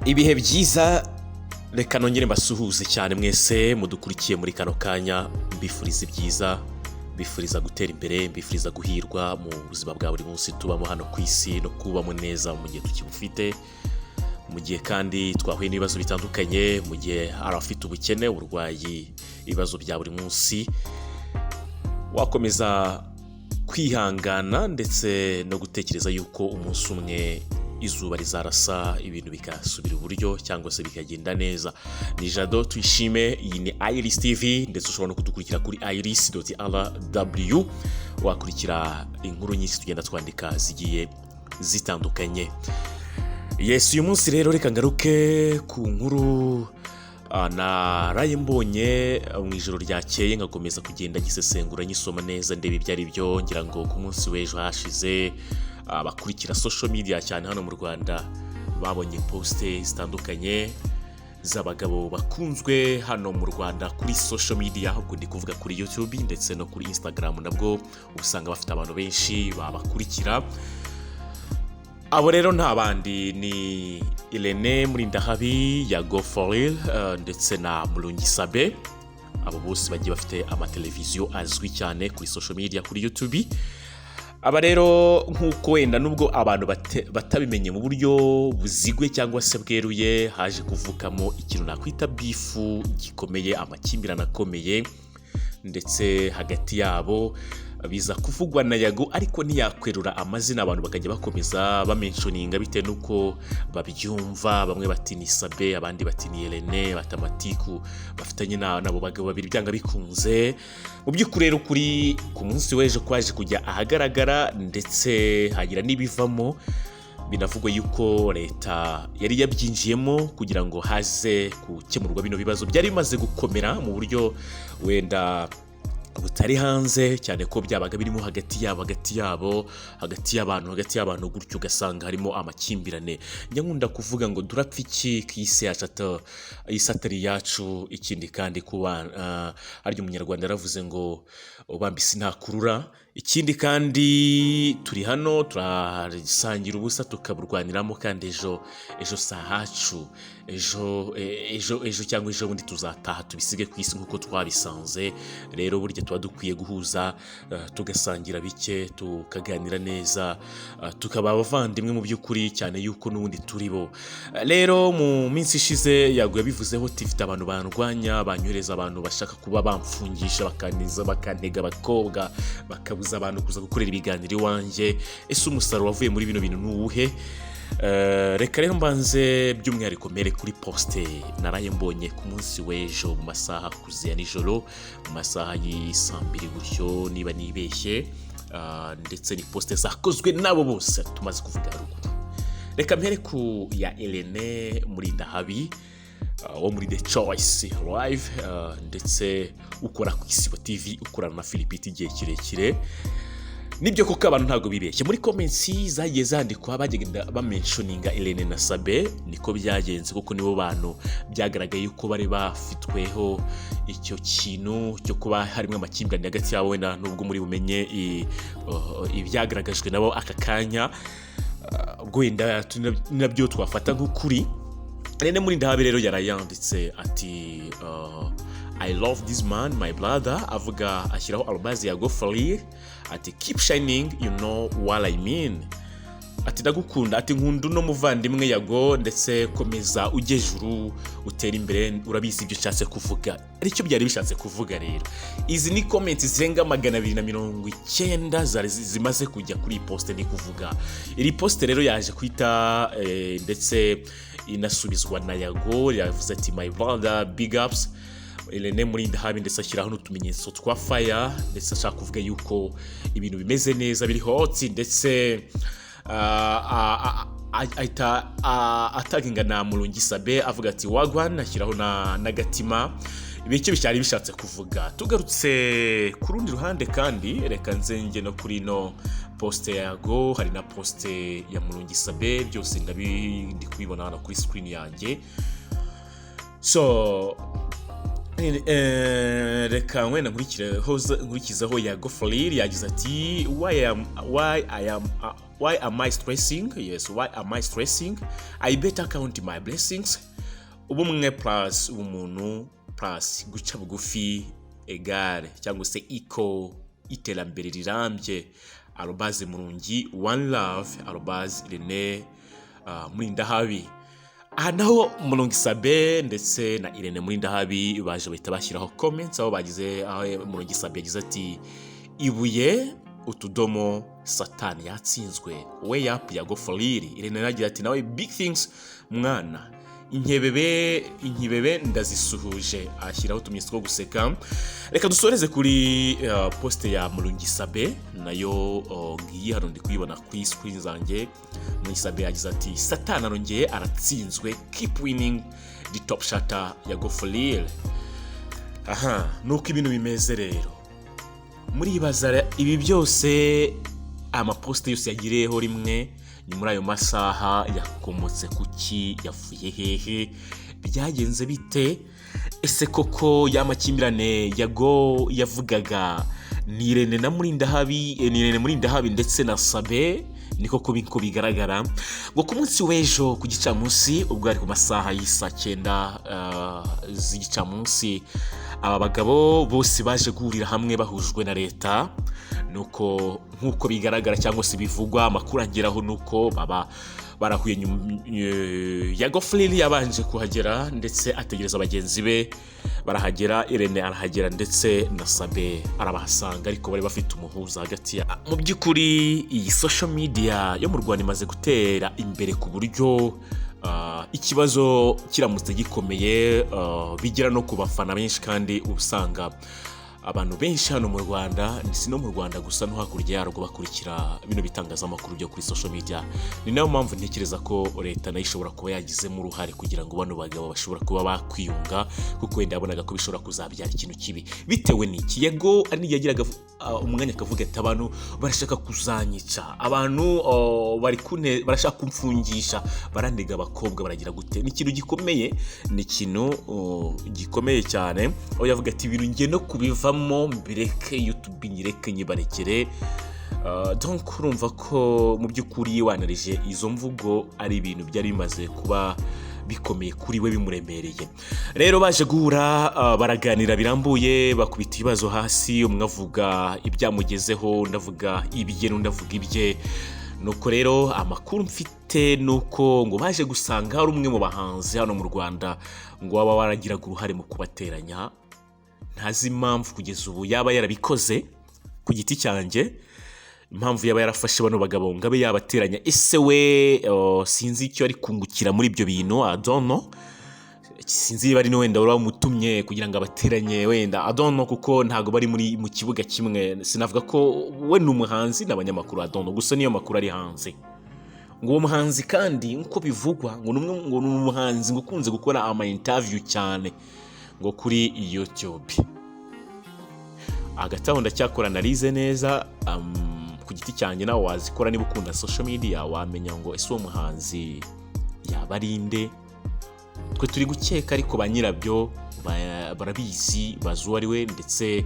Ibihe byiza. Reka nongere mbasuhuze cyane mwese mudukurikiye muri kano kanya, mbifuriza ibyiza, mbifuriza gutera imbere, mbifuriza guhirwa mu buzima bwa buri munsi tubamo hano ku isi no kubamo neza mu gihe tukibufite, mu gihe kandi twahuye n'ibibazo bitandukanye, mu gihe hari abafite ubukene, uburwayi, ibibazo bya buri munsi, wakomeza kwihangana ndetse no gutekereza yuko umunsi umwe izuba rizarasa, ibintu bikasubira iburyo cyangwa se bikagenda neza. Ni Jado Tuyishime, iyi ni Iris TV, ndetse ushobora no kudukurikira kuri iris.rw, wakurikira inkuru nyinshi tugenda twandika zigiye zitandukanye. Yes, uyu munsi rero reka ngaruke ku nkuru naraye mbonye mu ijoro ryakeye, ngakomeza kugenda ngisesengura, nyisoma neza, ndeba ibyo ari byo. Ngira ngo ku munsi w'ejo hashize abakurikira social media cyane hano mu Rwanda babonye post zitandukanye z'abagabo bakunzwe hano mu Rwanda kuri social media. Ubwo ndi kuvuga kuri YouTube ndetse no kuri Instagram, nabwo usanga bafite abantu benshi babakurikira. Abo rero nta bandi, ni Irene Murindahabi, Yago For Real, ndetse na Murungi Sabe. Abo bose bagiye bafite amateleviziyo azwi cyane kuri social media, kuri YouTube. Aba rero, nk'uko wenda nubwo abantu batabimenye mu buryo buziguye cyangwa se bweruye, haje kuvukamo ikintu nakwita beef gikomeye, amakimbirane akomeye ndetse hagati yabo. Biza kuvugwa na Yago, ariko ntiyakwerura amazina, abantu bakajya bakomeza bamentioninga bitewe n'uko babyumva. Bamwe bati ni Sabe, abandi bati ni Irene, batamatiku bafitanye nabo bagabo babiri byanga bikunze. Mu by'ukuri rero, kuri ku munsi w'ejo kwaje kujya ahagaragara ndetse hagira n'ibivamo. Binavugwa yuko leta yari yabyinjiyemo kugira ngo haze gukemurwa bino bibazo byari bimaze gukomera mu buryo wenda butari hanze cyane, ko byabaga birimo hagati yabo, hagati yabo, hagati y'abantu, hagati y'abantu gutyo, ugasanga harimo amakimbirane. Njya nkunda kuvuga ngo durapfa iki ku isi yacu isi atari iyacu? Ikindi kandi, kuba harya umunyarwanda yaravuze ngo ubamba isi ntakurura. Ikindi kandi, turi hano turasangira ubusa, tukaburwaniramo, kandi ejo, ejo si ahacu. Ejo, ejo, ejo cyangwa ejo bundi tuzataha tubisige ku isi nk'uko twabisanze. Rero burya tuba dukwiye guhuza, tugasangira bike, tukaganira neza, tukaba abavandimwe mu by'ukuri, cyane yuko n'ubundi turi bo. Rero mu minsi ishize Yago yabivuzeho ati: "Mfite abantu bandwanya, banyohereza abantu bashaka kuba bamfungisha, bakaniza, bakantega abakobwa, bakabuza abantu kuza gukorera ibiganiro iwanjye." Ese umusaruro wavuye muri bino bintu ni uwuhe? Reka rero mbanze by'umwihariko mbere kuri post naraye mbonye ku munsi w'ejo mu masaha akuze ya nijoro, mu masaha y'isaa 2 gutyo niba nibeshye, ndetse ni post zakozwe n'abo bose tumaze kuvuga haruguru. Reka mpere ku ya Irene Murindahabi wo muri The Choice Live, ndetse ukora ku Isibo TV, ukorana na Philipite igihe kirekire. Nibyo koko, abantu ntabwo bibeshye, muri comments zagiye zandikwa bagenda bamentioninga Irene na Sabe. Niko byagenze kuko nibo bantu byagaragaye yuko bari bafitweho icyo kintu cyo kuba harimo amakimbirane hagati yabo. Wenda nubwo muri bumenye ibyagaragajwe nabo aka kanya, ubwo wenda nabyo twafata nk'ukuri. Irene Murindahabi rero yarayanditse ati: "I love this man, my brother." Avuga, ashyiraho arobase Yago For Real, ati: "Keep shining, you know what I mean." Ati: "Ndagukunda." Ati: "Nkunda uno muvandimwe Yago, ndetse komeza ujye juru, utera imbere, urabizi ibyo nshatse kuvuga." Aricyo byari bishatse kuvuga. Rero izi ni comments zirenga 290 zari zimaze kujya kuri iyi post ndi kuvuga. Iri post rero yaje kwita ndetse inasubizwa na Yago. Yavuze ati: "My brother, big ups Irene Murindahabi," ndetse ashyiraho n'utumenyetso twa fire, ndetse ashaka kuvuga yuko ibintu bimeze neza, biri hot, ndetse ahita ataginga na Murungi Sabe, avuga ati: "Wagwan," ashyiraho n'agatima. Icyo byari bishatse kuvuga. Tugarutse ku rundi ruhande kandi, reka nzenge no kuri ino post ya Yago, hari na post ya Murungi Sabe, byose ndi kubibona hano kuri screen yanjye. So Reka wenda nkurikizeho Yago Falil. Yagize ati: Why am I stressing? Yes, why am I stressing? I better count my blessings. Ubumwe plus ubumuntu plus guca bugufi égale cyangwa se iko iterambere rirambye. @Murungi one love, @Irene Murindahabi." Aha naho Murungi Sabe ndetse na Irene Murindahabi baje bahita bashyiraho comments, aho bagize, aho Murungi Sabe yagize ati: "Ibuye utudomo, Satani yatsinzwe, way up Yago for real." Irene agira ati nawe: "Big things mwana, inkebebe inkibebe ndazisuhuje," ashyiraho utumenyetso two guseka. Reka dusoreze kuri post ya Murungi Sabe nayo. Ngiyi hano, ndi kuyibona kuri screen zanjye. Murungi Sabe yagize ati: "Satani arongeye aratsinzwe, keep winning the top shatter, Yago for real." Aha nuko ibintu bimeze rero. Muribaza ibi byose, amapost yose yagiriyeho rimwe, ni muri ayo masaha, yakomotse kuki? Yavuye hehe? Byagenze bite? Ese koko ya makimbirane Yago yavugaga ni Irene na Murindahabi, ni Irene Murindahabi ndetse na Sabe? Ni koko ko bigaragara ngo ku munsi w'ejo ku gicamunsi, ubwo ari ku masaha y'isaa 9 z'igicamunsi, aba bagabo bose baje guhurira hamwe bahujwe na leta. Nuko nk'uko bigaragara cyangwa se bivugwa, amakuru angeraho nuko baba barahuye. Yago Fliri yabanje kuhagera ndetse ategereza bagenzi be barahagera. Irene arahagera ndetse na Sabe arabahasanga, ariko bari bafite umuhuza hagati ya. Mu by'ukuri iyi social media yo mu Rwanda imaze gutera imbere ku buryo ikibazo kiramutse gikomeye, bigera no ku bafana benshi, kandi usanga abantu benshi hano mu Rwanda, si no mu Rwanda gusa, no hakurya yarwo, bakurikira bino bitangazamakuru byo kuri social media. Ni nayo mpamvu ntekereza ko leta nayo ishobora kuba yagizemo uruhare kugira ngo bano bagabo bashobora kuba bakwiyunga, kuko wenda yabonaga ko bishobora kuzabyara ikintu kibi. Bitewe n'iki? Yego, ari n'igihe yagiraga umwanya akavuga ati: "Abantu barashaka kuzanyica, abantu bari kune barashaka kumfungisha, barandega abakobwa, baragira gute." Ni ikintu gikomeye, ni ikintu gikomeye cyane, aho yavuga ati: "Ibintu ngiye no kubivamo, mbireke, YouTube nyireke, nyibarekere." Donc urumva ko mu by'ukuri wanarije izo mvugo ari ibintu byari bimaze kuba bikomeye kuri we, bimuremereye. Rero baje guhura, baraganira birambuye, bakubita ibibazo hasi, umwe avuga ibyamugezeho, undi avuga ibye, n'undi avuga ibye. Nuko rero amakuru mfite ni uko ngo baje gusanga hari umwe mu bahanzi hano mu Rwanda ngo waba waragiraga uruhare mu kubateranya. Ntazi impamvu kugeza ubu yaba yarabikoze. Ku giti cyanjye, impamvu yaba yarafashe bano bagabo ngo abe yabateranya, ese we sinzi icyo ari kungukira muri ibyo bintu, I don't know. Sinzi niba ari wenda wari wamutumye kugira ngo abateranye wenda, I don't know, kuko ntabwo bari muri mu kibuga kimwe. Sinavuga ko we ni umuhanzi n'abanyamakuru, I don't know. Gusa niyo makuru ari hanze, ngo uwo muhanzi kandi nk'uko bivugwa ngo ni umwe, ngo ni umuhanzi ngo ukunze gukora ama interview cyane ngo kuri YouTube. Hagati aho ndacyakora analyse neza ku giti cyanjye, nawe wazikora niba ukunda social media, wamenya ngo ese uwo muhanzi yaba ari nde. Twe turi gukeka, ariko ba nyirabyo barabizi, bazi uwo ari we, ndetse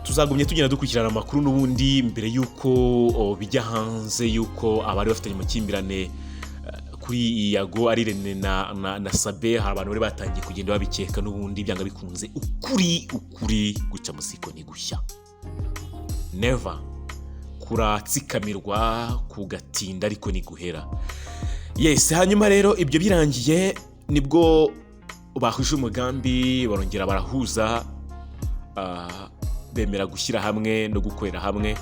tuzagumya tugenda dukurikirana amakuru n'ubundi mbere y'uko bijya hanze y'uko abari bafitanye amakimbirane kuri Yago ari Irene na Sabe. Hari abantu bari batangiye kugenda babikeka n'ubundi. Byanga bikunze ukuri guca mu ziko ni gushya, never kuratsikamirwa kugatinda, ariko ni guhera. Yes, hanyuma rero ibyo birangiye nibwo bahuje umugambi, barongera barahuza, bemera gushyira hamwe no gukorera hamwe,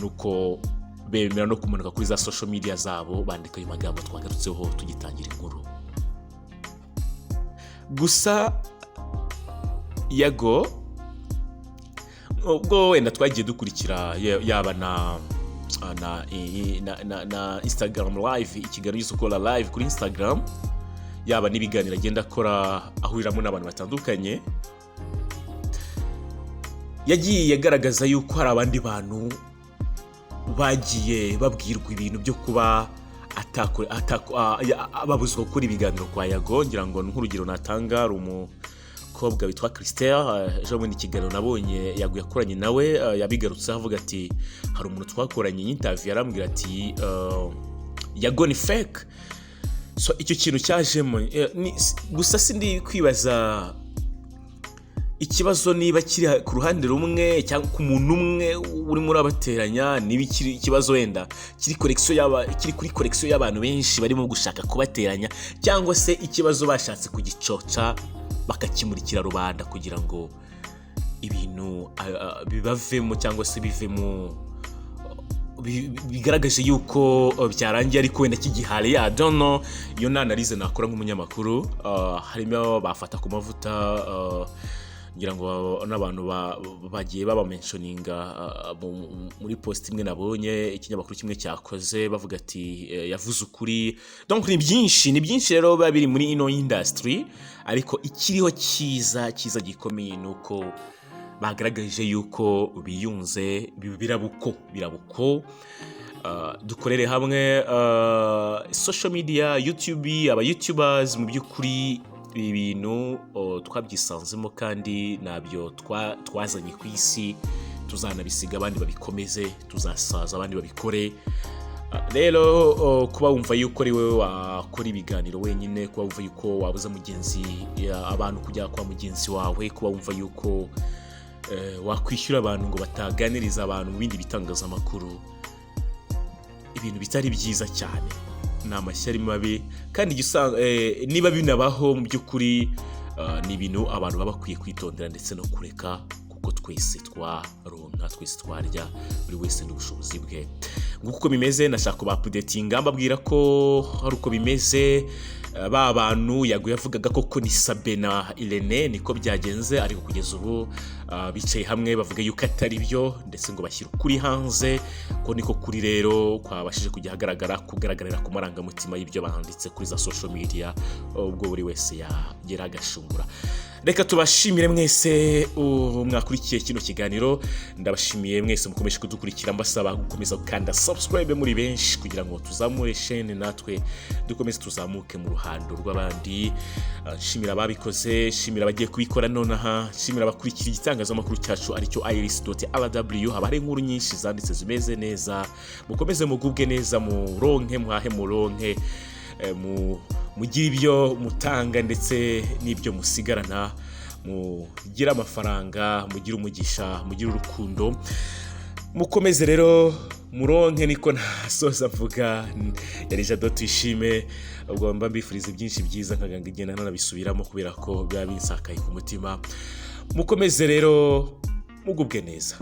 nuko bemera no kumanuka kuri za social media zabo bandika ayo magambo twagarutseho tugitangira inkuru. Gusa Yago, ubwo wenda twagiye dukurikira yaba na Instagram live, ikiganiro gisukura live kuri Instagram, yaba n'ibiganiro agenda akora ahuriramo n'abantu batandukanye, yagiye agaragaza yuko hari abandi bantu bagiye babwirwa ibintu byo kuba babuzwa gukora ibiganiro kwa Yago. Ngira ngo nk'urugero natanga, hari umukobwa mukobwa witwa Christelle. Ejo bundi ikiganiro nabonye Yago yakoranye nawe, yabigarutseho avuga ati hari umuntu twakoranye interview, yarambwira ati Yago ni fake. So icyo kintu cyajemo, gusa sindi kwibaza ikibazo niba kiri ku ruhande rumwe cyangwa ku muntu umwe urimo urabateranya, niba ikiri ikibazo wenda kiri connection yaba kiri kuri connection y'abantu benshi barimo gushaka kubateranya, cyangwa se ikibazo bashatse kugicoca bakakimurikira rubanda kugira ngo ibintu bibavemo cyangwa se bivemo, bigaragaje yuko byarangiye ariko wenda kigihari. I don't know. Iyo ni analyse nakora nk'umunyamakuru. Harimo bafata ku mavuta, ngira ngo n'abantu bagiye babamentioninga muri post imwe nabonye ikinyamakuru kimwe cyakoze, bavuga ati yavuze ukuri. Donc ni byinshi, ni byinshi rero biba biri muri ino industry, ariko ikiriho cyiza cyiza gikomeye ni uko bagaragaje yuko biyunze. Birabuko birabuko. Dukorere hamwe, social media, YouTube, aba youtubers. Mu by'ukuri ibi bintu twabyisanzemo kandi ntabyo twazanye ku isi, tuzanabisiga abandi babikomeze, tuzasaza abandi babikore. Rero kuba wumva yuko ari wowe wakora ibiganiro wenyine, kuba wumva yuko wabuza mugenzi abantu kujya kwa mugenzi wawe, kuba wumva yuko wakwishyura abantu ngo bataganiriza abantu mu bindi bitangazamakuru, ibintu bitari byiza cyane, ni amashyari mabi. Kandi jya usanga, niba binabaho, mu by'ukuri ni ibintu abantu baba bakwiye kwitondera ndetse no kureka, kuko twese twaronka, twese twarya, buri wese n'ubushobozi bwe. Nguko uko bimeze. Nashaka kubaupdatinga mbabwira ko hari uko bimeze. Ba bantu Yago yavugaga koko ni Sabe na Irene, niko byagenze, ariko kugeza ubu bicaye hamwe bavuga yuko atari byo, ndetse ngo bashyire ukuri hanze, ko niko kuri rero kwabashije kujya ahagaragara, kugaragarira ku marangamutima y'ibyo banditse kuri za social media, ubwo buri wese yagera agashungura. Reka tubashimire mwese mwakurikiye kino kiganiro. Ndabashimiye mwese mukomeje kudukurikira, mbasaba gukomeza gukanda subscribe muri benshi kugira ngo tuzamure chaîne, natwe dukomeze tuzamuke mu ruhando rw'abandi. Nshimira ababikoze, nshimira abagiye kubikora nonaha, nshimira abakurikira igitangazamakuru cyacu aricyo iris.rw. Haba hari inkuru nyinshi zanditse zimeze neza. Mukomeze mugubwe neza, muronke, muhahe, muronke, mugire ibyo mutanga ndetse n'ibyo musigarana, mugire amafaranga, mugire umugisha, mugire urukundo, mukomeze rero muronke. Niko nasoza mvuga. Yari Jado Tuyishime. Ubwo mba mbifuriza byinshi byiza, nkaganga igenda nanabisubiramo kubera ko biba binsakaye ku mutima. Mukomeze rero mugubwe neza.